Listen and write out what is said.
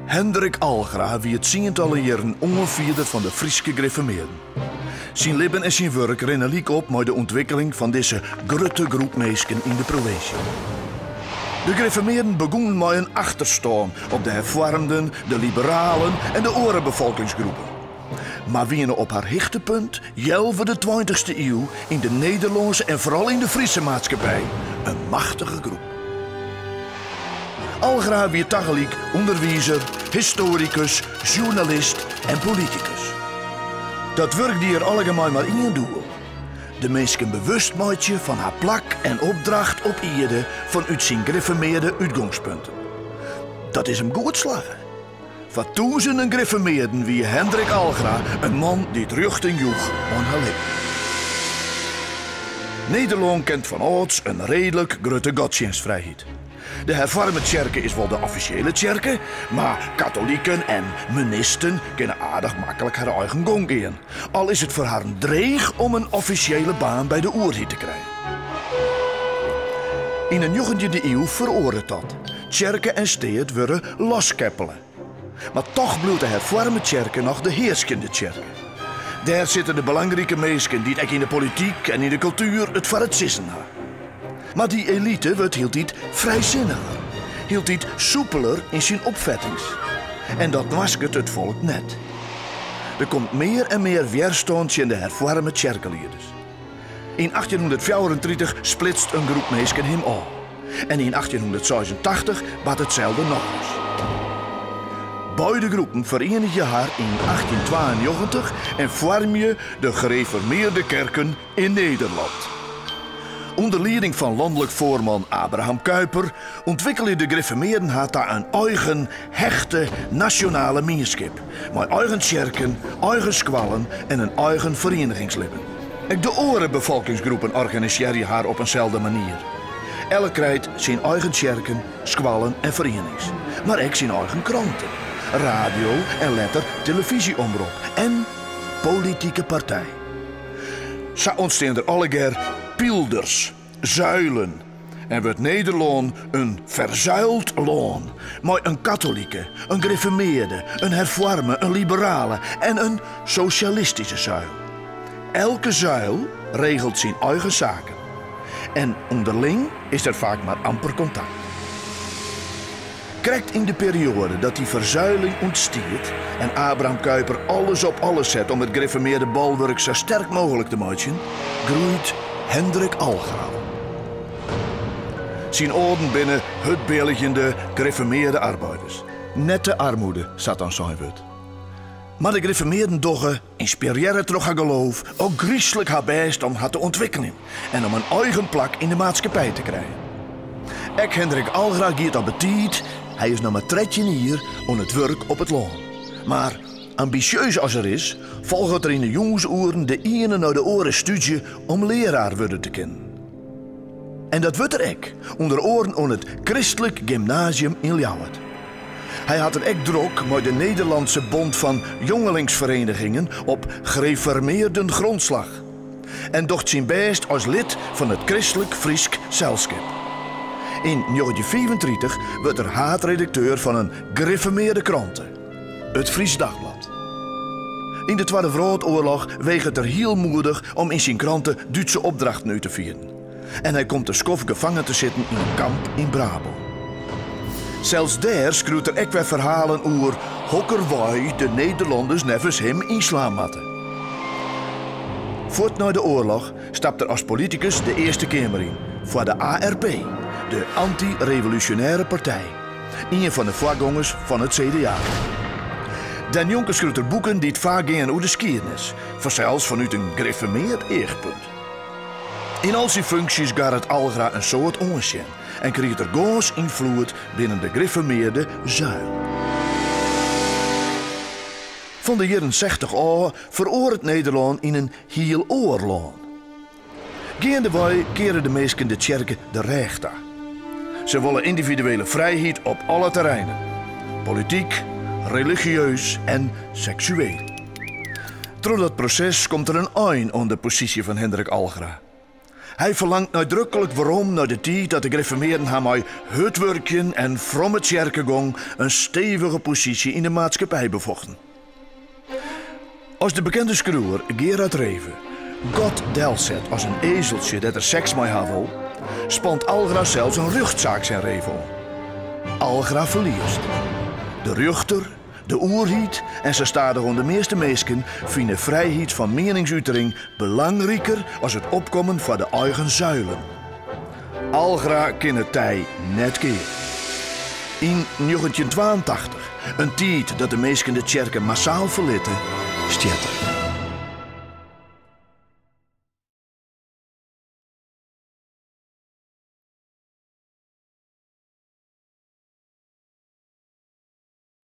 Hendrik Algra wie tsientallen jierren oanfierder fan de Fryske Grifformearden. Syn libben en syn wurk rinne lyk op mei de ûntwikkeling fan dizze grutte groep minsken yn de provinsje. De Grifformearden begûnen mei in achterstân op de herfoarmden, de liberalen en de oare befolkingsgroepen. Mar wiene op har hichtepunt healwei de tweintichste iuw yn de Nederlânske en foaral yn de Fryske maatskippij in machtige groep. Algra wie tagelyk ûnderwizer, histoarikus, sjoernalist en politikus. Dat wurk die er allegear mei mar ien doel, de minsken bewust meitsje fan har plak en opdracht op ierde fanút syn grifformearde útgongspunten. Dat is him goed slagge. Foar tûzenen grifformearden wie Hendrik Algra in man dy't rjochting joech oan har libben. Nederlân kent fan âlds in reedlik grutte godstsjinstfrijheid. De Herfoarme Tsjerke is wol de offisjele tsjerke, mar katoliken en menisten kinne aardich maklik har eigen gong gean, al is it foar harren dreech om in offisjele baan by de oerheid te krijen. Yn 'e njoggentjinde iuw feroaret dat. Tsjerke en steat wurde loskeppele. Mar toch bliuwt de Herfoarme Tsjerke noch de hearskjende tsjerke. Dêr sitte de belangrike minsken dy't ek yn de polityk en yn de kultuer it foar it sizzen ha. Mar dy elite wurdt hieltyd frijsinniger, hieltyd soepeler yn syn opfettings. En dat noasket it folk net. Der komt mear en mear wjerstân tsjin de herfoarme tsjerkelieders. Yn achttjinhûndertfjouwerentritich splitst in groep minsken him ôf. En yn achttjinhûndertseisentachtich bart itselde nochris. Beide groepen ferienigje har yn achttjintwaennjoggentich en foarmje de Gereformeerde Kerken in Nederland. Under lieding fan lanlik foarman Abraham Kuyper ûntwikkelje de grifformearden har ta in eigen, hechte nasjonale mienskip, mei eigen tsjerken, eigen skoallen en in eigen ferienigingslibben. Ek de oare befolkingsgroepen organisearje har op in selde manier. Elk krijt syn eigen tsjerken, skoallen en ferienings, mar ek syn eigen kranten, radio en letter telefyzjeomrop en politike partij. Sa ûntstean der allegear pylders, zuilen, en wurdt Nederlân in ferzuild lân mei in katolike, in grifformearde, in herfoarme, in liberale en in sosjalistyske zuil. Elke zuil regelt syn eigen saken en ûnderling is der faak mar amper kontakt. Krekt yn de perioade dat dy ferzuiling ûntstiet en Abraham Kuyper alles op alles set om it grifformearde bolwurk sa sterk mooglik te meitsjen, groeit Hendrik Algra op. Syn âlden binne hurdbilljende grifformearde arbeiders. Net de armoede, sa't dan sein wurdt. Mar de grifformearden dogge, ynspirearre troch har geloof, ôfgryslik har bêst om har te ûntwikkeljen en om in eigen plak yn de maatskippij te krijen. Ek Hendrik Algra giet al betiid, hy is noch mar 13 jier, oan it wurk op it lân. Mar ambisjeus as er is, folget er yn de jûnsoeren de iene nei de oare stúdzje om learaar wurde te kinnen. En dat wurdt er ek, ûnder oaren oan it Kristlik Gymnasium yn Ljouwert. Hy hat it ek drok mei de Nederlandse Bond van Jongelingsverenigingen op Gereformeerden Grondslag en docht syn bêst as lid fan it Kristlik Frysk Selskip. Yn njoggentjinhûndertfiifentritich wurdt er haadredakteur fan in grifformearde krante, it Friesch Dagblad. Yn de Twadde Wrâldoarloch wegeret er hiel moedich om yn syn krante Dútse opdrachten út te fieren. En hy komt in skoft gefangen te sitten yn in kamp yn Brabân. Sels dêr skriuwt er ek wer ferhalen oer hokker wei de Nederlanners neffens him ynslaan moatte. Fuort nei de oarloch stapt er as politikus de Earste Keamer yn foar de ARP, de Anty-Revolúsjonêre Partij, ien fan de foargongers fan it CDA. Dêrnjonken skriuwt er boeken dy't faak gean oer de skiednis, fansels fanút in grifformeard eachpunt. Yn al syn funksjes garret Algra in soad oansjen en kriget er gâns ynfloed binnen de grifformearde zuil. Fan de jierren sechtich ôf feroaret Nederlân yn in hiel oar lân. Geandewei keare de minsken de tsjerke de rêch ta. Se wolle yndividuele frijheid op alle terreinen, polityk, religieus en seksueel. Troch dat proses komt der in ein oan de posysje fan Hendrik Algra. Hy ferlangt neidruklik werom nei de tiid dat de grifformearden har mei hurd wurkjen en fromme tsjerkegong in stevige posysje yn de maatskippij befochten. As de bekende skriuwer Gerard Reve God delset as in ezeltsje dêr't er seks mei ha wol, spant Algra sels in rjochtsaak tsjin Reve oan. Algra ferliest. De rjochter, de oerheid en sa stadichoan de measte minsken fine frijheid fan mieningsutering belangriker as it opkommen foar de eigen zuilen. Algra kin it tij net keare. Yn 1982, in tiid dat de minsken de tsjerke massaal ferlitte, stjert er.